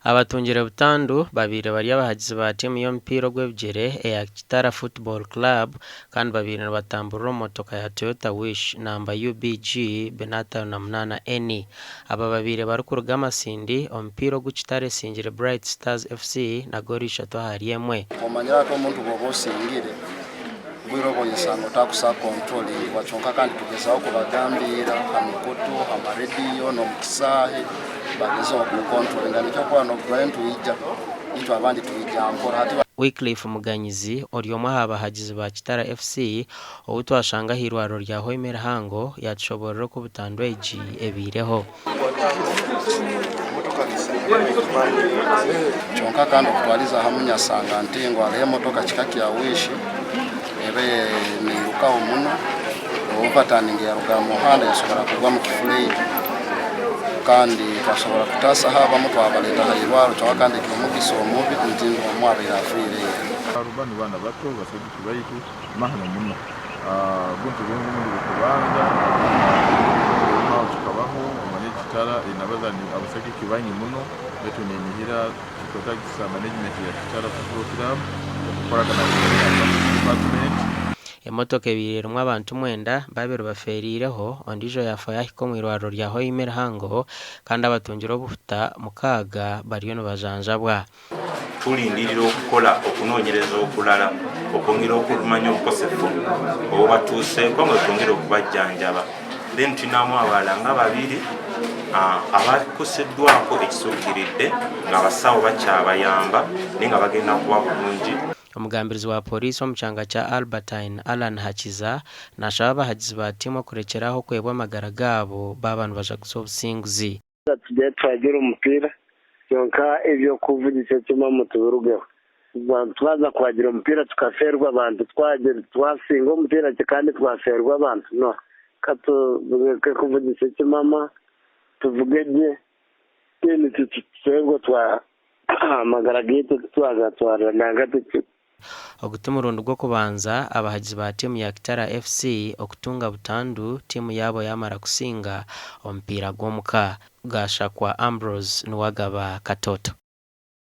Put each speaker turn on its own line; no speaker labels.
Abatungire butandu babaire bari abahagizi ba tiimu y'omupiira ogw'ebigyere eya Kitara Football Club kandi babaire nibatamburira omu motoka ya Toyota Wish namba UBG 58 N. Aba babaire barikuruga Masindi omupiira ogu Kitara esingire Bright Stars FC na goolo 3-1.
Omanyire hati omuntu bwoba osingire obwire obu oyesanga otakusa controlingwa kyonka kandi tugezaho kubagambiira ha mikutu, ha marediyo n'omu kisaahe bagezeho ku controlinga nikyo orikuba noturayo nitwija itwe abandi twija mpora hati.
Wycliffe Muganyizi ori omwe aha bahagizi ba Kitara FC ou twashanga ah'eirwariro rya Hoima erihango yatushoboorora oku butandu egi ebaireho.
Kyonka kandi okutwariza hamwe nyasanga nti ngu hariho emotoka kika kya Wish ebaire neirukaho muno overturning yaruga aha muhanda yasobora kugwa omu kifuleegi kandi twasobora kutasaho abamu twabareta aha irwariro kyonka kandi ekyomugisa omubi nti ngu omwe abaire afiire ira.
Banu baana bato basagiki baitu mahano muno. Gunu tiguli murundi gw'okubanza aho kikabaho omanye Kitara eine abazaani abasagiki baingi muno baitu ninihira nikikwetagisa management ya Kitara Football Club okukoragana kurungi na police department.
Emotoka ebaire erimu abantu mwenda, babiri bafeereireho, ondiijo yaafa yaahika omu irwariro rya Hoima erihango kandi abatungire obuhuta mukaaga bariyo nibajanjabwa.
Tulindirira okukola okunoonyereza okulala okwongera okumanya obukosefu obubatuuseeko nga twongera okubajjanjaba. Then tulinamu abalala nga babiri abakoseddwako ekisukkiridde ng'abasawo bakyabayamba naye nga bagenda kuba bulungi.
Omugambirizi wa Pooriisi omu kyanga kya Albertine, Allan Hakiza nashaba abahagizi ba tiimu okurekyera aho okwebwa amagara gaabo baaba nibajaguza obusinguzi.
Tugye twagire omupiira kyonka eby'okuvugisa ekimamu tubirugeho. Twaza kuhagira omupiira tukafeerwa abantu twasinga omupiira kandi twafeerwa abantu no. Ka tureke kuvugisa ekimama tuvuge gye then tutufeerwe amagara gaitu titwagatwarira nanka.
Ogu ti murundi gw'okubanza abahagizi ba tiimu ya Kitara FC okutunga butandu tiimu yaabo yaamara kusinga omupiira gw'omuka. Gashakwa Ambrose niwe agaba Katoto.